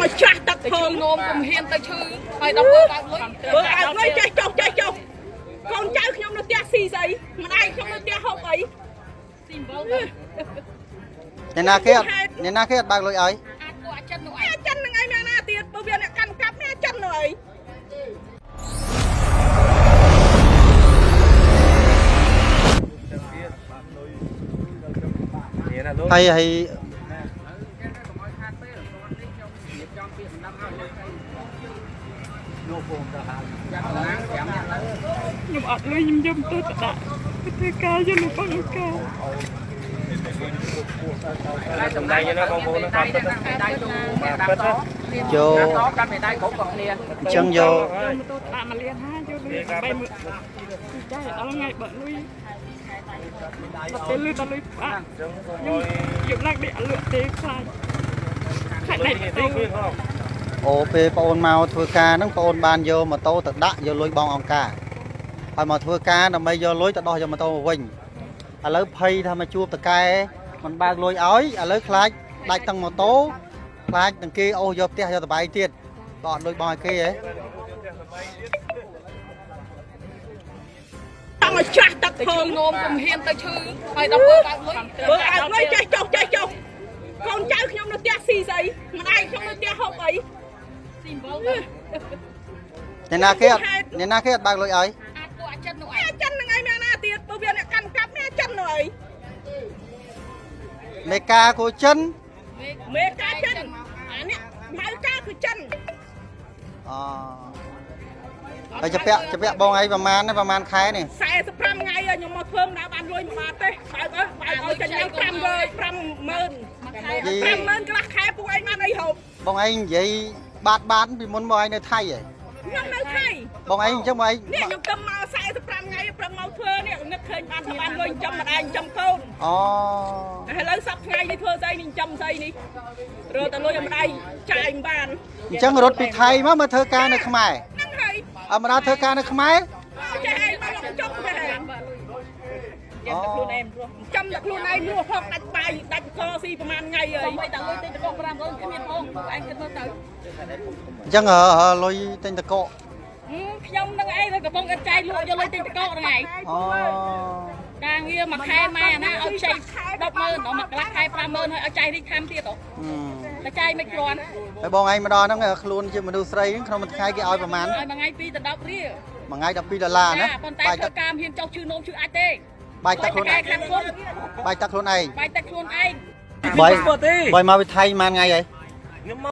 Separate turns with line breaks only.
ឲ្យច្រាស់ទឹកផង
នោមកុំហ៊ានទៅឈឺហើយដល់ពេលបើកលុយ
បើបើកលុយចេះចុះចេះចុះកូនចៅខ្ញុំនៅផ្ទះស៊ីស្អីម្ដាយខ្ញុំនៅផ្ទះហូបអី
ស៊ីអំបិលទៅ
អ្នកណាគេអត់អ្នកណាគេអត់បើកលុយឲ្យ
អាចពួកអាចិននោះឯង
អាចិនហ្នឹងឯងណាទៀតបើវាអ្នកកាន់កាប់នេះអាចិននោះឯង
ហើយហើយ
ខ្ញុំអត់លុយខ្ញុំយកទៅដាក់ធ្វើការយកលុយបងការ
សំដែងណាបងប្អូនតាមពិត
ដៃទូ
តាមពិត
ចូល
កាន់មេដៃគ្រប់បងគ្នា
អញ្ចឹងយក
យកទៅដាក់មកលៀនហាយកលុយ3មើលចាដល់ថ្ងៃបើលុយដល់ពេលលុយដល់លុយបាក់ខ្ញុំយកឡើងនេះអត់លក់ទេខ្លាចខ្លាចដៃទៅ
អូពេលបងអូនមកធ្វើការហ្នឹងបងអូនបានយកម៉ូតូទៅដាក់យកលុយបងអង្គការហើយមកធ្វើការដើម្បីយកលុយទៅដោះយកម៉ូតូមកវិញឥឡូវភ័យថាមកជួបតកែមិនបើកលុយឲ្យឥឡូវខ្លាចដាច់ទាំងម៉ូតូខ្លាចទាំងគេអូសយកផ្ទះយកតបៃទៀតបើអត់លុយបងឲ្យគេហ៎
ចង់ឲ្យច្រាស់ទឹក
ទៅ
ផង
ឈឺនោមកុំហ៊ានទៅឈឺហើយដល់ពេលបើកលុយ
បើបើកលុយចេះចុះចេះចុះកូនចៅខ្ញុំនៅផ្ទះស៊ីស្អីម្ដាយខ្ញុំនៅផ្ទះហូបអី
ស៊ីអំបិលទៅ
អ្នកណាគេអត់អ្នកណាគេអត់បើកលុយឲ្យ
អាចពួកអាចិននោះឯង
អាចិនហ្នឹងឯងណាទៀតបើវាអ្នកកាន់កាប់នេះអាចិននោះឯង
មេការគូចិន
មេការចិនអានេះម៉ៅការគឺចិន
អូហើយជពាក់ជពាក់បងឯងប្រហែលប្រហែលខែនេះ
45ថ្ងៃខ្ញុំមកធ្វើមិនដល់បានលុយមួយបាតទេបើកអើបើកឲ្យចេញឡើង500 50000 50000កន្លះខែពួកឯងបានអីហូប
បងឯងនិយាយបាតបាតពីមុនបងឯងនៅថៃហ៎
ខ្ញុំនៅថៃ
បងឯងអញ្ចឹងបងឯង
នេះខ្ញុំទៅមក45ថ្ងៃប្រឹងមកធ្វើនេះនឹកឃើញបានថាបានលុយចំម្ដាយចំកូន
អូ
ឥឡូវសប្ថ្ងៃនេះធ្វើស្អីនេះចំស្អីនេះរត់តែលុយឲ្យម្ដាយចាយមិនបាន
អញ្ចឹងរត់ពីថៃមកមកធ្វើការនៅខ្មែរ
ហ្នឹងហើយ
អត់មកដល់ធ្វើការនៅខ្មែរ
ចេះឯងមកលំចុកចេះឯង
អូ
ខ្លួនឯងរស់ចំតែខ្លួនឯងរស់ផងដាច់បាយដាច់កស៊ីប្រហែលថ្ងៃហើយ
បីតែលុយទិញតក500គ្មានផងឯងគិតមើលទៅ
អញ្ចឹងលុយទិញតកក
ខ្ញុំនឹងឯងកំពុងឥតចាយលក់យកលុយទិញតកហ្នឹងឯង
អូ
ការងារមួយខែម៉ែណាឲ្យខ្ចី100000ដល់មួយកន្លះខែ50000ហើយឲ្យចាយរីកខាំទៀតតែចាយមិនគ្រាន់
ហើយបងឯងមកដល់ហ្នឹងខ្លួនជាមនុស្សស្រីក្នុងមួយថ្ងៃគេឲ្យប្រហែល
ឲ្យមួយថ្ងៃ2ដល់10រៀល
មួយថ្ងៃ12ដុល្លារណា
ប៉ុន្តែធ្វើការហ៊ានចុះឈឺនោមឈឺអាចទេ
បាយទឹកខ្លួនឯង
ខាត់ខ្លួន
បាយទឹកខ្លួនឯង
បាយទឹកខ្លួនឯង
បាយបាយមកពីថៃប៉ុន្មានថ្ងៃហើយ
ខ្ញុំមក